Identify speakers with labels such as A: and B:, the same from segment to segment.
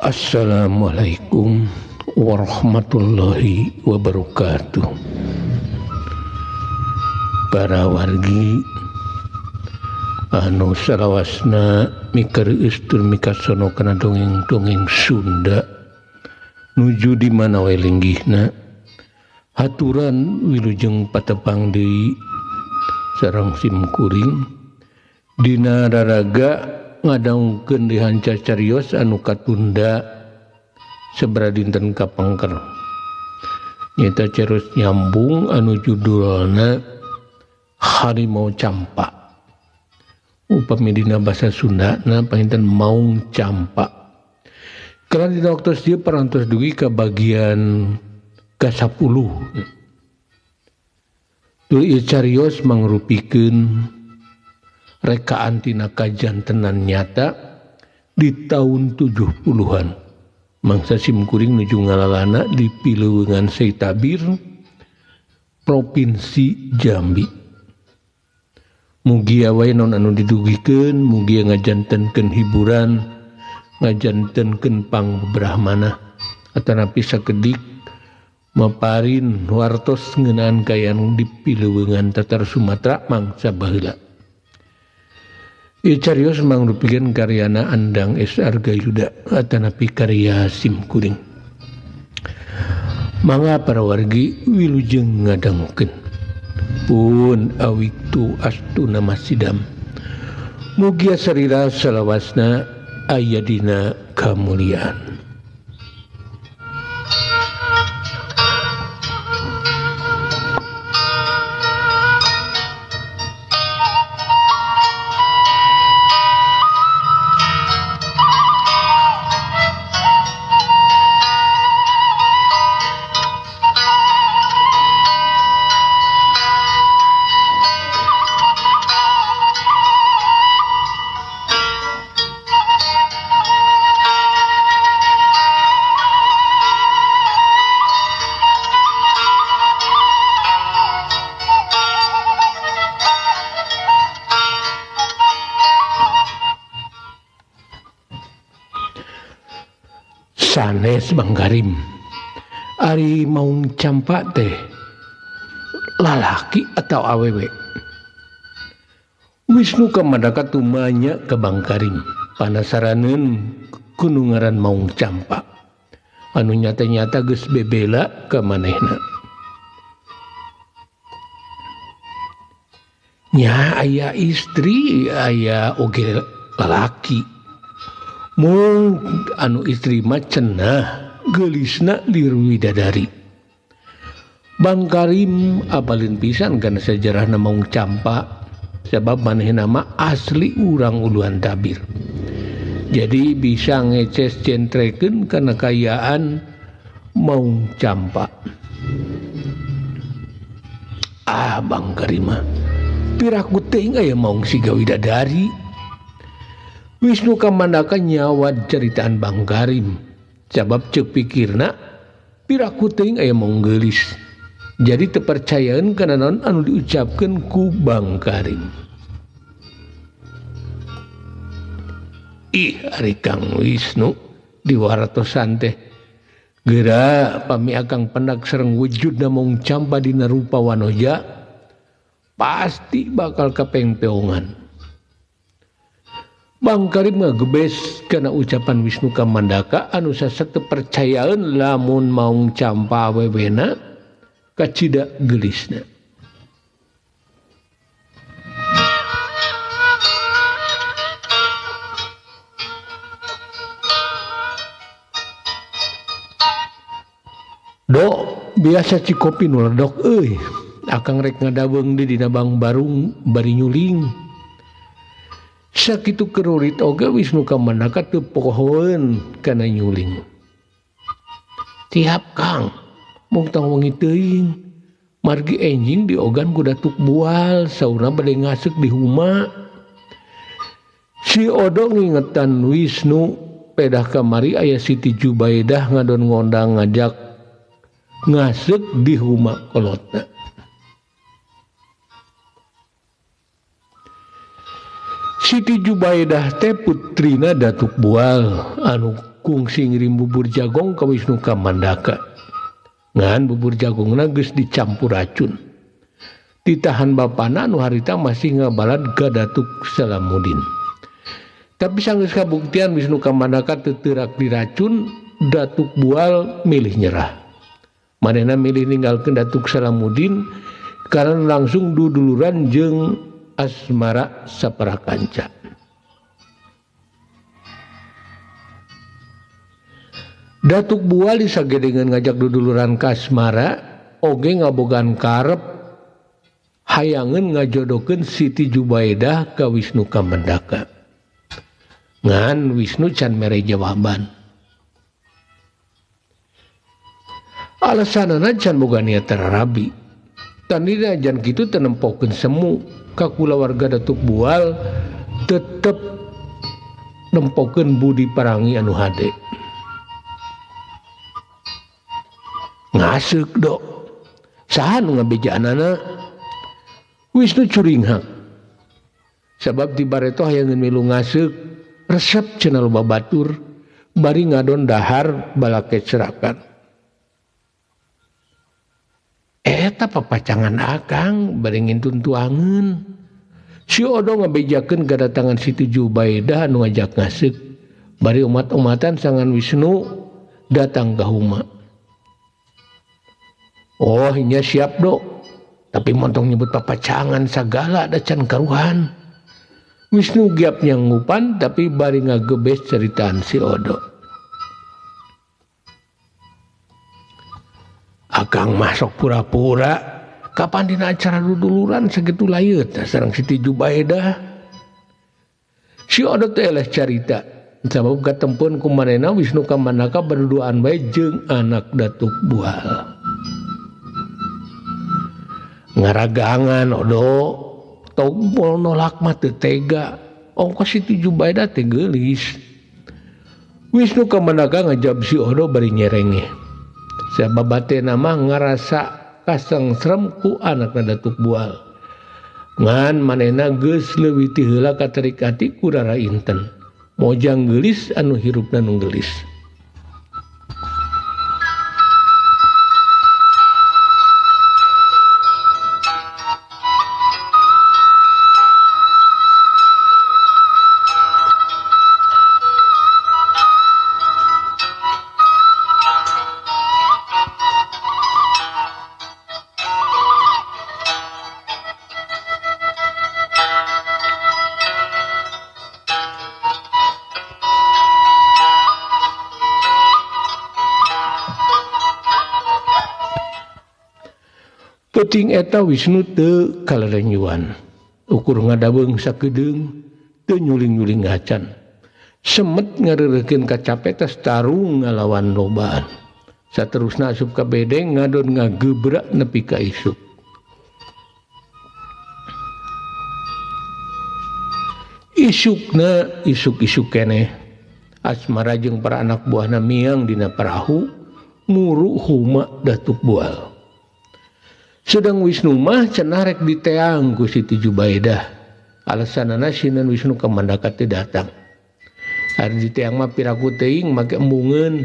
A: Assalamualaikum warahmatullahi wabarakatuh. Para wargi anu salawasna mikareueus tur mikasono kana dongeng-dongeng Sunda nuju di mana we linggihna, haturan wilujeng patepang deui sareng simkuring dina raraga ngadangkeun dihanca carios anu katunda sabaraha dinten kapengker. Nyata carios nyambung anu judulna Harimau Campak. Upami dina basa Sundana panginten Maung Campak. Karena dina waktos ieu parantos dugi ka bagian ka-10. Tuluy ieu carios mangrupikeun rekaan tina kajantenan nyata di tahun 70-an. Mangsa simkuring nuju ngalalana di Pileuweungan Seitabir, Provinsi Jambi. Mugia wae naon anu didugikeun, mugia ngajantenkeun hiburan, ngajantenkeun pangbebrahmana atanapi sakedik maparin wartos ngeunaan kaayaan di Pileuweungan Tatar Sumatera mangsa baheula. Ieu carios mangrupikeun karyana Andang S. Argayuda atanapi karya simkuring. Mangga para wargi wilujeng ngadangukeun. Pun awiktu astuna masidam. Mugia sarira salawasna aya dina kamuliaan. Sanes Bang Karim, ari Maung Campak teh lalaki atau awewe? Wisnu Kamandaka tumanya ke Bang Karim, panasaraneun ku nu ngaran Maung Campak anu nyata-nyata geus bebela ka manehna. Nya aya istri, aya oge lalaki. Mung anu istri mah cenah geulisna dirwidadari. Bang Karim apalin pisan kana sejarahna Maung Campak, sebab manehna mah asli urang Uluan Tabir. Jadi bisa ngeces centrekeun kana kayaan Maung Campak. Ah Bang Karim mah piraku teuing aya maung siga widadari. Wisnu Kamandaka nyawa ceritaan Bang Karim, sabab ceuk pikirna piraku teuing aya maung geulis. Jadi tepercayaan kana naon anu diucapkeun ku Bang Karim. Ih ari Kang Wisnu diwartosan teh. Geura pami akang pendak sareng wujudna Maung Campak dina rupa wanoja, pasti bakal kapengpeongan. Bang Karim ngagebes kana ucapan Wisnu Kamandaka anu sasek teu percayaeun lamun Maung Campak awewena kacida geulisna. Dok, biasa cikopi nu ledok euy. Akang rek ngadaweung di dina Bang Barung bari nyuling. Sakitu kerurit oge Wisnu Kamandaka teu pohoeun kana nyuling. Tiap Kang, mung tong wengi teuing. Margi enjing diogan ku Datuk Bual, saurna bade ngaseuk di huma. Si Odo ngingetan Wisnu pedah kamari aya Siti Jubaidah ngadon ngondang ngajak ngaseuk di huma kolotna. Siti Jubaidah teh putrina Datuk Bual anu kungsi ngirim bubur jagong ka Wisnu Kamandaka. Ngan bubur jagongna geus dicampur racun. Ditahan bapana anu harita masih ngabalad ka Datuk Salamudin. Tapi sanggeus kabuktian Wisnu Kamandaka teu teurak diracun, Datuk Bual milih nyerah. Manehna milih ninggalkeun Datuk Salamudin karena langsung duduluran jeung asmara saparakanca. Datuk Bual disagedengeun ngajak duduluran ka asmara, oge ngabogaan karep hayangeun ngajodokeun Siti Jubaidah ka Wisnu Kamandaka. Ngan Wisnu can mere jawaban. Alasanana can boga niat tarabi. Tandina jan kitu teu nempokeun semu ka kulawarga Datuk Bual tetep nempokeun budi parangi anu hade. Ngaseuk dok. Saha nu ngabejaanana? Wisnu curinghak. Sabab di bareto hayangeun milu ngaseuk, resep cenah loba batur, bari ngadon dahar balake cerakan. Eta papacangan akang bari ngintun tuangeun. Si Odo ngabejakeun kadatangan Siti Jubaidah anu ngajak ngaseuk, bari umat-umatan sangan Wisnu datang ka huma. Oh, nya siap dok. Tapi montong nyebut papacangan sagala da can karuhan. Wisnu giap nyanggupan tapi bari ngagebes ceritaan si Odo. Akang masuk pura-pura kapan dina acara duduluran sakitu layeut sareng Siti Jubaidah. Si Odo teh eleh carita sabab katempeun ku manehna Wisnu Kamandaka berduaan bae jeung anak Datuk Bual. Ngaragangan Odo tong nolak mah teu tega ongkos Siti Jubaidah teh geulis. Wisnu Kamandaka ngajab si Odo bari nyerengeh. Sabab batena mah ngarasa kasengserem ku anakna Datuk Bual. Ngan manehna geus leuwih ti heula katarik ati ku Rara Inten. Mojang geulis anu hirupna nu geulis. Peuting eta Wisnu teu kalerenyuan. Ukur ngadaweung sakedeung teu nyuling-nyuling acan. Semet ngareurekeun kacape tas tarung ngalawan lobaan. Saterusna asup ka bedeng ngadon ngagebrak nepi ka isuk. Isukna isuk-isuk keneh. Asmara jeung para anak buahna miang dina parahu muru huma Datuk Bual. Sedang Wisnu mah cenah rek diteang ku Siti Jubaidah. Alasanana sinan Wisnu Kamandaka teu datang. Ari diteang mah piraku teuing make embungeun.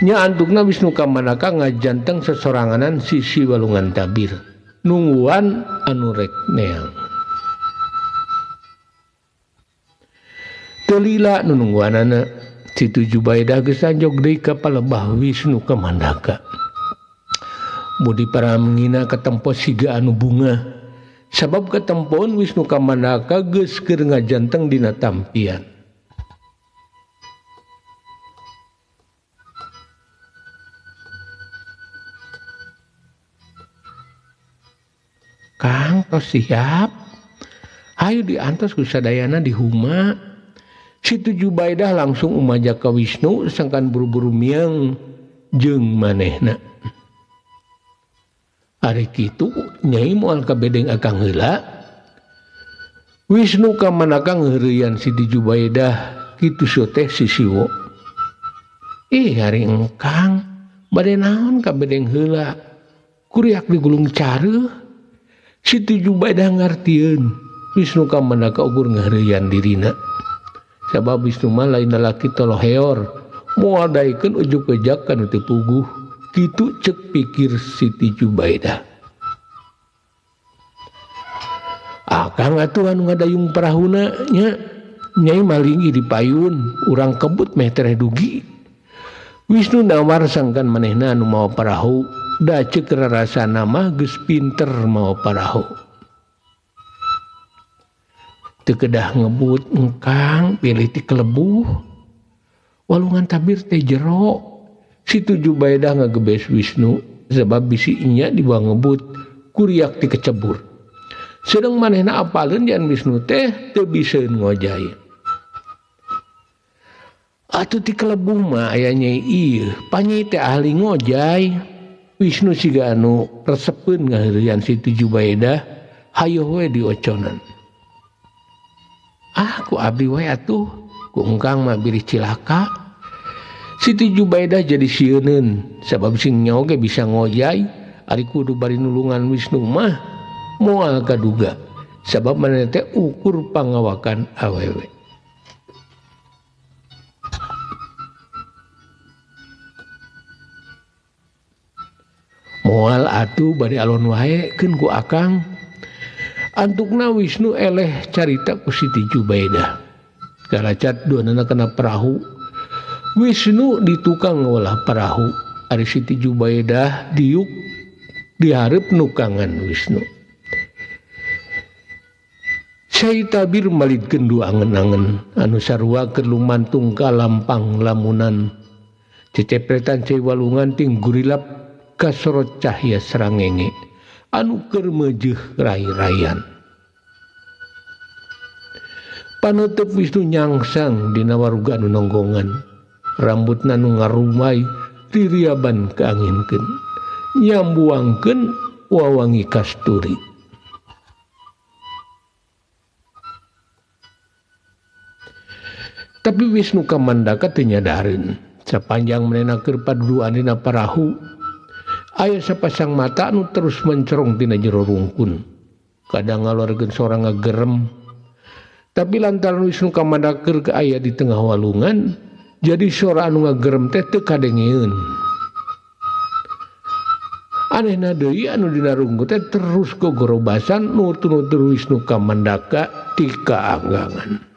A: Nya antukna Wisnu Kamandaka ngajanteng sesoranganan sisi walungan tabir. Nungguan anu rek neang. Teu lila nu nungguanana Siti Jubaidah geus anjog deui ka palebah Wisnu Kamandaka. Budi paramngina katempo siga anu bunga. Sabab katempoan Wisnu Kamandaka geus keur ngajanteng dina tampian. Kang tos siap. Hayu diantos ku sadayana di huma. Siti Jubaidah langsung umaja ka Wisnu sangkan buru-buru miang jeung manehna. Ari kitu nyai moal ka bedeng akang heula. Wisnu kamanaka ngeureuyaan Siti Jubaidah kitu teh sisiwo. Ih ari engkang bade naon ka bedeng heula. Kuriak digulung careuh. Siti Jubaidah ngartieun Wisnu kamanaka ukur ngeureuyaan dirina. Sabab Wisnu mah lain lalaki toloheor, moal daekeun ujug ejak kana teu puguh. Kitu cek pikir Siti Jubaidah. Akang atuh anu ngadayung parahuna nya, nyai malingi di payun, urang kebut meh tereh dugi. Wisnu nawar sangkan manehna anu mawa parahu, da ceuk rarasana mah geus pinter mawa parahu. Teu kedah ngebut engkang pilih ti kelebuh. Walungan tabir teh jero. Siti Jubaidah ngagebes Wisnu sebab bisi nya dibawa ngebut kuriak ti kecebur. Sedang manehna apaleun jan Wisnu teh teu biseun ngojay. Atuh ti kelebuh mah aya nyai ieu, panyai teh ahli ngojay. Wisnu siga anu resepeun ngaheureuyan Siti Jubaidah hayoh we dioconan. Ah ku abdi we atuh, ku engkang mah bilih cilaka. Siti Jubaidah jadi sieuneun sabab sing nyaho ge bisa ngojay, ari kudu bari nulungan Wisnu mah moal kaduga sabab manehna teh ukur pangawakan awewe. Moal atuh bari alon wae keun ku akang. Antukna Wisnu eleh carita ku Siti Jubaidah. Garacat duanana kana perahu. Wisnu di tukang ngolah parahu, ari Siti Jubaidah diuk dihareup nukangan Wisnu. Cai tabir malidkeun dua angen-angen anu sarua keur lumantung ka lampang lamunan. Cecepretan cai walungan ting gurilap kasorot cahya srangenge anu keur meujeuh rai-raian. Panutup Wisnu nyangsang dina waruga anu nonggongan. Rambutna nu ngarumai ririaban kaanginkeun, nyambuangkeun wawangi kasturi. Tapi Wisnu Kamandaka teu nyadareun. Sapanjang manehna keur paduduan dina parahu, aya sapasang mata anu terus mencerong tina jero rungkun. Kadang ngaluarkeun sora ngagerem. Tapi lantaran Wisnu Kamandaka keur aya di tengah walungan, jadi sora anu ngagerem teh teu kadengeun. Anehna deui anu dina rungkun teh terus gogorobasan nutur-nutur Wisnu Kamandaka ti kaanggangan.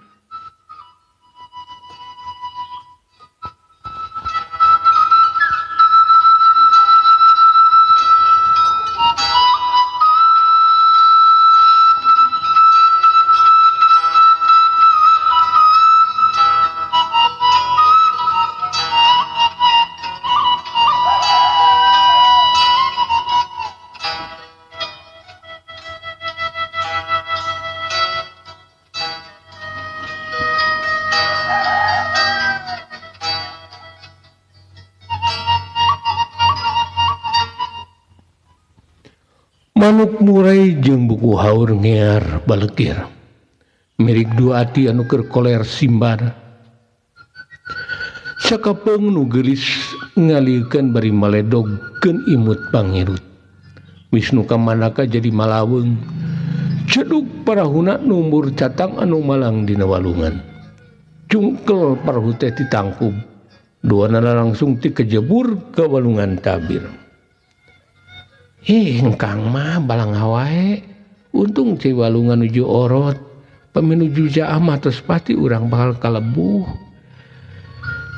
A: Manuk murai jeung buku haur ngear balekir. Mirik dua ati anu keur koler simbar. Sakapeung nu geulis ngaliekeun bari maledogkeun imut pangirut. Wisnu Kamandaka jadi malaweung. Ceduk parahuna numbur catang anu malang dina walungan. Cungkel parahu teh ditangkub. Duanana langsung tikejebur ka walungan tabir. Ih, engkang mah balang wae. Untung cai walungan nuju orot. Paminuju jaah mah tos pasti urang bakal kalebuh.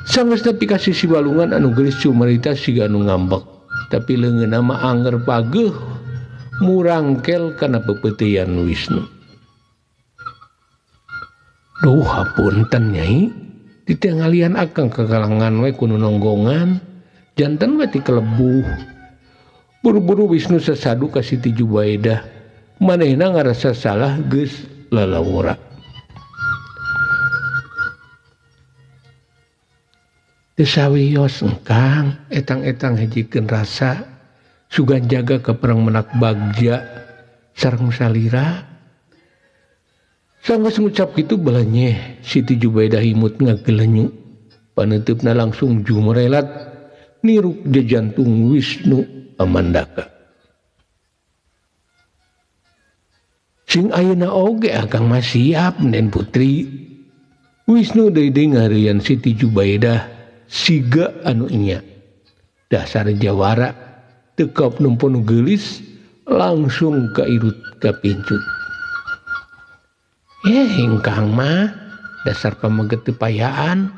A: Sanggeus nepi ka sisi walungan anu geulis cumarita siga anu ngambek. Tapi leungeunna mah anger pageuh murangkel kana peupeuteuyan Wisnu. Duh, hapunten nyai. Ditengalian akang kakalangan we ku nu nonggongan. Janten we ti kelebuh. Buru-buru Wisnu sesadu ka Siti Jubaidah. Manehna ngarasa salah geus lalawora. Teu sawios engkang etang-etang hijikeun rasa sugan jaga ke perang menak bagja sareng salira. Sanggeus ngucap kitu belenyeh Siti Jubaidah imut ngagelenyu. Paneuteup langsung jumrelat niruk jejantung Wisnu Kamandaka. Sing ayeuna oge akang mah siap Nen Putri. Wisnu deui-deui ngareyan Siti Jubaidah siga anu nya. Dasar jawara teu kaop nempo nu geulis langsung kairut ka pincut. Ingkang mah dasar pameget teu payaan.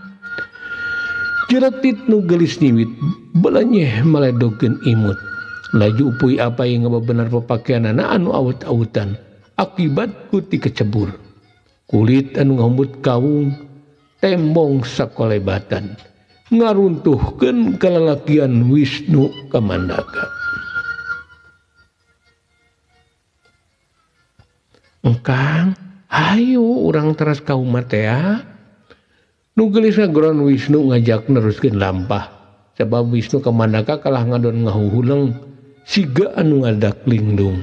A: Jeretit nu geulis nyiwit belenyeh maledogeun imut. Laju upuy apa yang ngabebenar papakeanana anu awut-awutan akibat ku ti kecebur. Kulit anu ngahumbut kawung tembong sakolebatan ngaruntuhkeun kalalakian Wisnu Kamandaka. Engkang, hayu urang teras ka uma tea. Nu geulis ngagoron Wisnu ngajak neruskeun lampah. Sebab Wisnu Kamandaka kalah ngadon ngahuhuleng siga anu ngadak lindung.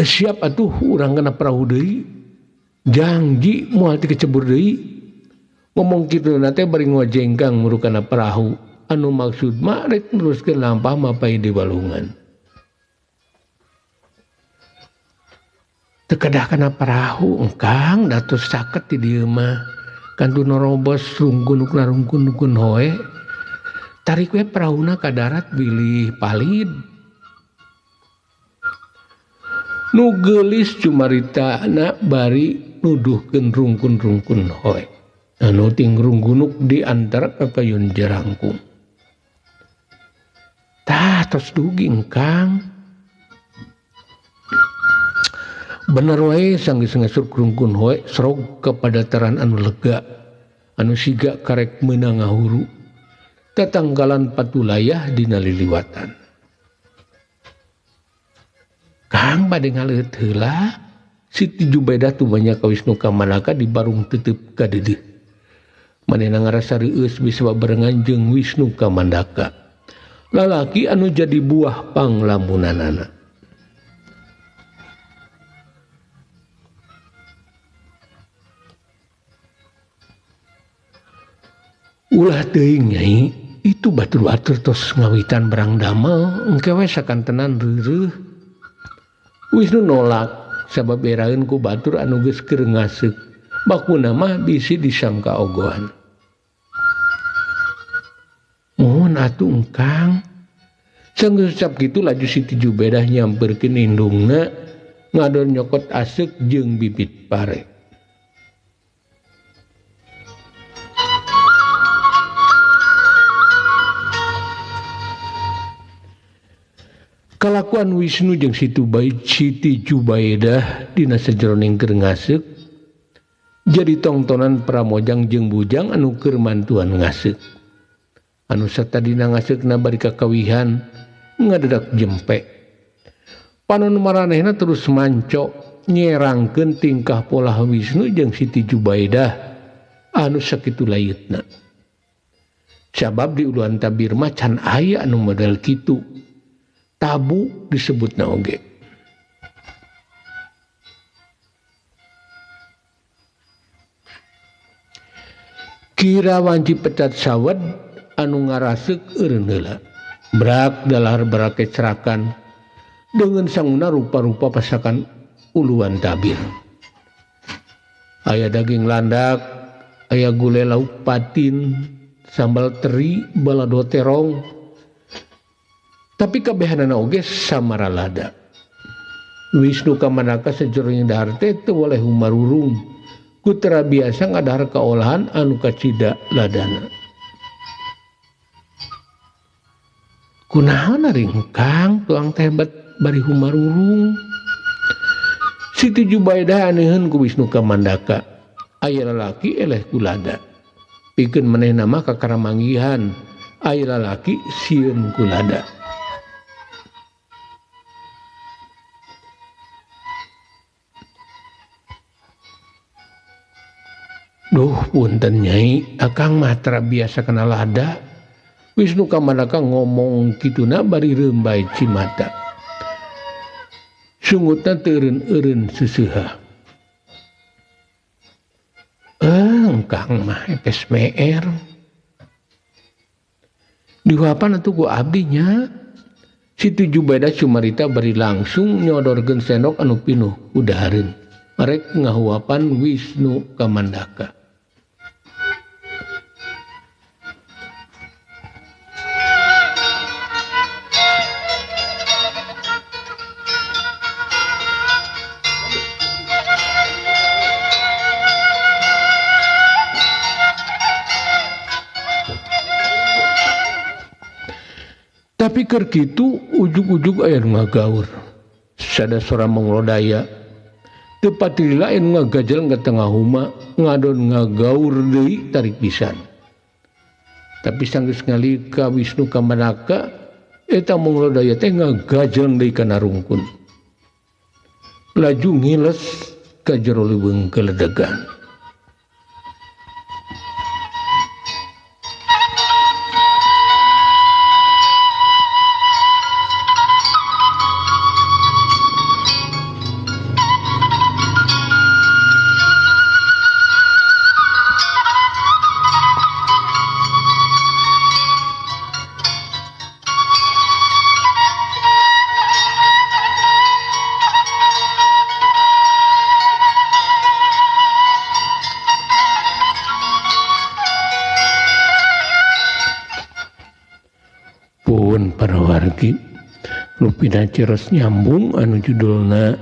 A: Siap atuh urang kana perahu deui. Janji moal ti kecebur deui. Ngomong kitu na teh bari ngojengkang muru kana perahu. Anu maksud mah rek neruskeun lampah mapay di walungan. Teu kedah kana perahu engkang datus saket di dieu mah. Kantun norobos rungkun rungkun hoe. Tarik we perahuna ka darat bilih palid. Nu geulis cumaritana bari nuduhkeun rungkun-rungkun hoe. Anu ting runggunuk di antara kakayun jerangkung. Tah tos dugi engkang. Bener wae sanggeus ngasur rungkun hoe srog ka padataran anu lega anu siga karek meunang ngahuru tatanggalan patulayah dina liliwatan. Kang bade ngaleueut heula Siti Jubaidah tumanya ka Wisnu Kamandaka di barung tetep ka deudeuh. Manehna ngarasa reueus bisa babarengan jeung Wisnu Kamandaka. Lalaki anu jadi buah panglamunanana. Ulah teuing nyai, itu batur-batur tos ngawitan berang damel, engke we sakantenan reureuh. Wisnu nolak sabab eraeun ku batur anu geus keur ngaseuk. Bakuna mah bisi disangka ogohan. Mohon atuh engkang. Sanggeus ucap kitu laju Siti Jubaidah nyamperkeun indungna ngadon nyokot aseuk jeung bibit pare. Kalakuan Wisnu jeung Siti Jubaidah dina sajeroning keur ngaseuk jadi tongtonan pramojang jeung bujang anu keur mantuan ngaseuk. Anu satadina ngaseukna bari kakawihan ngadedak jempe. Panon maranehna terus manco nyerangkeun tingkah polah Wisnu jeung Siti Jubaidah anu sakitu layeutna. Sabab di uluan tabir mah can aya anu model kitu. Tabu disebutna oge. Kira wanci pecat sawed anu ngaraseuk eureun heula. Brak dalahar barake cerakan dengan sanguna rupa-rupa pasakan uluan tabir. Aya daging landak, aya gule lauk patin, sambal teri, balado terong. Tapi kabehanana oge samaralada. Wisnu Kamandaka sajeroning dahar teh teu boleh humarurung. Ku tera biasa ngadahar kaolahan anu kacida ladana. Kunaon ari engkang tuang teh bet bari humarurung. Siti Jubaidah aneheun ku Wisnu Kamandaka. Aya lalaki eleh ku lada. Pikeun manehna mah kakaramanggihan. Aya lalaki sieun ku lada. Punten Nyai, akang mah tara biasa kana lada. Wisnu Kamandaka ngomong kituna bari reumbai cimata. Sungutna teu eureun-eureun seseuha. Engkang mah epes meer. Dihuapan atuh ku abdi nya. Siti Jubaedah cumarita bari langsung nyodorkeun sendok anu pinuh ku dahareun. Rek ngahuapan Wisnu Kamandaka. Tapi keur kitu ujug-ujug aya nu ngagaur. Sada sora manglodaya. Teu patilila aya nu ngagajal ka tengah huma, ngadon ngagaur deui tarik pisan. Tapi sanggeus ngali ka Wisnu Kamandaka, eta manglodaya teh ngagajal deui kana rungkun. Laju ngiles ka jero leuweung keledegan. Parawargi Lupina Ciros nyambung anu judulna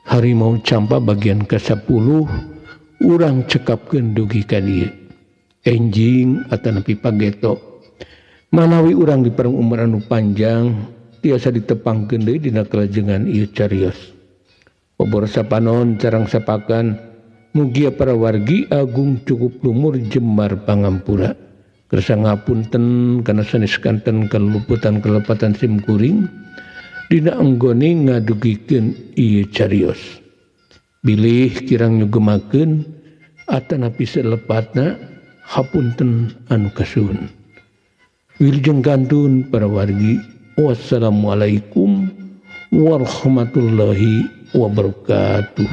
A: Harimau Campa bagian ke-10 urang cekapkeun dugi ka dieu. Enjing atanapi pageto manawi urang dipareng umur anu panjang tiasa ditepangkeun deui dina kalajengan ieu carios. Obor sapanon carang sapakan mugia parawargi agung cukup lumur jembar pangampura. Kersa ngapunten kana sanes kanten kaluputan kelepatan sim kuring dina anggone ngadugikeun ieu carios. Bilih kirang nyugemakeun atanapi selepatna hapunten anu kasuhun. Wilujeng gantun para wargi. Wassalamualaikum warahmatullahi wabarakatuh.